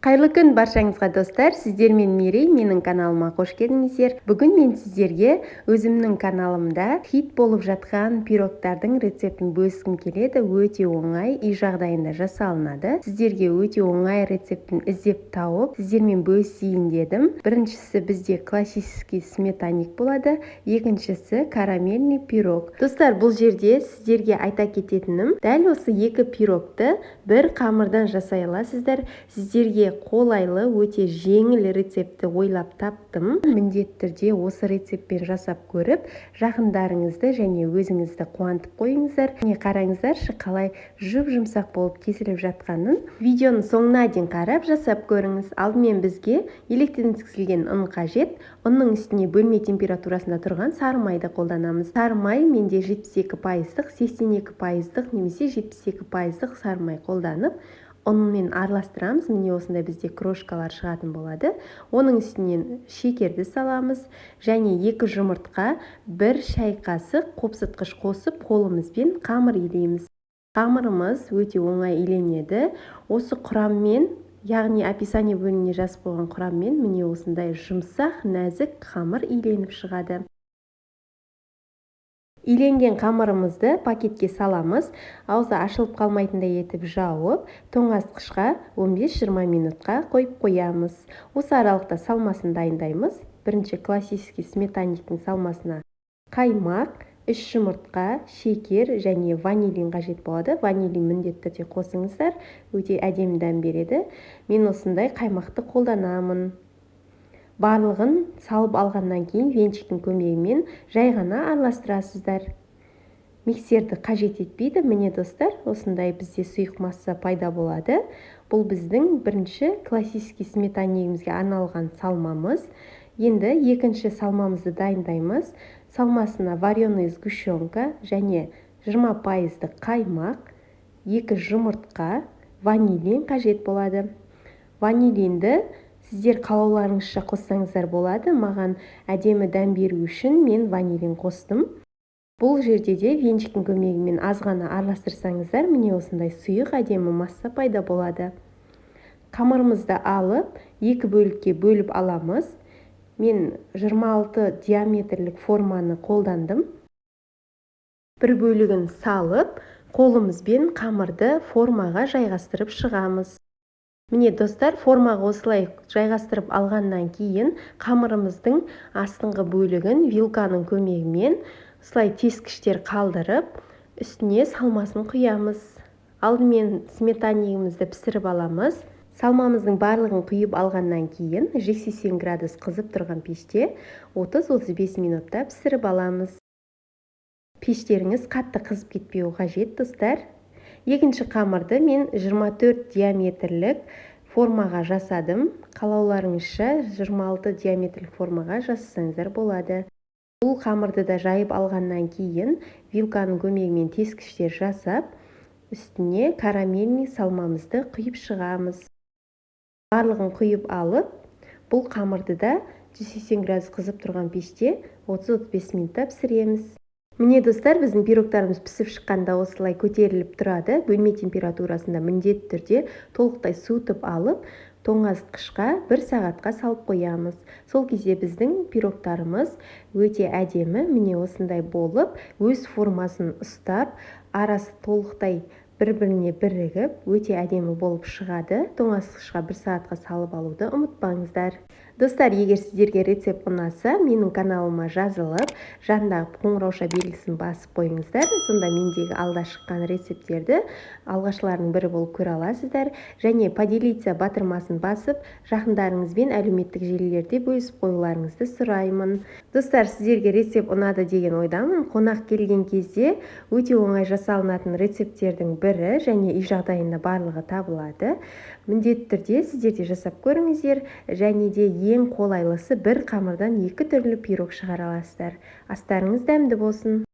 Қайырлы күн баршаңызға, достар! Сіздермен Мерей. Менің каналыма қош келдіңіздер! Бүгін мен сіздерге өзімнің каналымда хит болып жатқан пирогтардың рецептін бөліскім келеді. Өте оңай, үй жағдайында жасалынады. Сіздерге өте оңай рецептін іздеп тауып, сіздермен бөлісейін дедім. Біріншісі бізде классический сметанник болады, екіншісі карамельный пирог. Достар, бұл жерде сіздерге айта кететінім, дәл осы екі пирогты бір қамырдан жасай аласыздар. Сіздерге қолайлы, өте жеңіл рецептті ойлап таптым. Міндетті түрде осы рецептпен жасап көріп, жақындарыңызды және өзіңізді қуантып қойыңыздар. Міне, қараңыздаршы, қалай жұп жұмсақ болып кесіліп жатқанын. Видеоның соңына дейін қарап, жасап көріңіз. Алдымен бізге електен өткізілген ұн қажет. Ұнның үстіне бөлме температурасында тұрған сары майды қолданамыз. Сары май менде 72 пайыздық, 82 пайыздық немесе 72 пайыздық сары май қолданып, ұнмен араластырамыз. Міне, осындай бізде крошкалар шығатын болады. Оның үстінен шекерді саламыз және екі жұмыртқа, 1 шай қасық қопсытқыш қосып, қолымызбен қамыр илейміз. Қамырымыз өте оңай иленеді. Осы құраммен, яғни описание бөліміне жазып қойған құраммен, міне, осындай жұмсақ, нәзік қамыр иленіп шығады. Иленген қамырымызды пакетке саламыз. Аузы ашылып қалмайтындай етіп жауып, тоңазытқышқа 15-20 минутқа қойып қоямыз. Осы аралықта салмасын дайындаймыз. Бірінші классический сметанниктің салмасына қаймақ, үш жұмыртқа, шекер және ванилин қажет болады. Ванилин міндетті түрде қосыңыздар, өте әдемі дәм береді. Мен осындай қаймақты қолданамын. Барлығын салып алғаннан кейін венчиктің көмегімен жай ғана араластырасыздар, миксерді қажет етпейді. Міне, достар, осындай бізде сұйық масса пайда болады. Бұл біздің бірінші классический сметаннигімізге арналған салмамыз. Енді екінші салмамызды дайындаймыз. Салмасына вареный сгущенка және 20 пайыздық қаймақ, екі жұмыртқа, ванилин қажет болады. Ванилинді сіздер қалауларыңызша қоссаңыздар болады. Маған әдемі дәм беру үшін мен ванилин қостым. Бұл жерде де венчиктің көмегімен аз ғана араластырсаңыздар, міне, осындай сұйық, әдемі масса пайда болады. Қамырымызды алып, екі бөлікке бөліп аламыз. Мен 26 диаметрлік форманы қолдандым. Бір бөлігін салып, қолымызбен қамырды формаға жайғастырып шығамыз. Міне, достар, формаға осылай жайғастырып алғаннан кейін қамырымыздың астыңғы бөлігін вилканың көмегімен осылай тескіштер қалдырып, үстіне салмасын құямыз. Алдымен сметаннигімізді пісіріп аламыз. Салмамыздың барлығын құйып алғаннан кейін 180 градус қызып тұрған пеште 30-35 минутта пісіріп аламыз. Пештеріңіз қатты қызып кетпеуі қажет, достар. Екінші қамырды мен 24 диаметрлік формаға жасадым. Қалауларыңызша 26 диаметрлік формаға жасасаңыздар болады. Бұл қамырды да жайып алғаннан кейін вилканың көмегімен тескіштер жасап, үстіне карамельный салмамызды құйып шығамыз. Барлығын құйып алып, бұл қамырды да 180 градус қызып тұрған пеште 30-35 минутта пісіреміз. Міне, достар, біздің пирогтарымыз пісіп шыққанда осылай көтеріліп тұрады. Бөлме температурасында міндетті түрде толықтай суытып алып, тоңазытқышқа бір сағатқа салып қоямыз. Сол кезде біздің пирогтарымыз өте әдемі, міне, осындай болып, өз формасын ұстап, арасы толықтай бір біріне бірігіп, өте әдемі болып шығады. Тоңазытқышқа бір сағатқа салып алуды ұмытпаңыздар. Достар, егер сіздерге рецепт ұнаса, менің каналыма жазылып, жанындағы қоңырауша белгісін басып қойыңыздар. Сонда мендегі алда шыққан рецепттерді алғашқылардың бірі болып көре аласыздар. Және «Поделиться» батырмасын басып, жақындарыңызбен әлеуметтік желілерде бөлісіп қоюларыңызды сұраймын. Достар, сіздерге рецепт ұнады деген ойдамын. Қонақ келген кезде өте оңай жасалынатын рецепттердің бірі және үй жағдайында барлығы табылады. Міндетті түрде сіздер де жасап көріңіздер. Және де ең қолайлысы, бір қамырдан екі түрлі пирог шығара аласыздар. Астарыңыз дәмді болсын!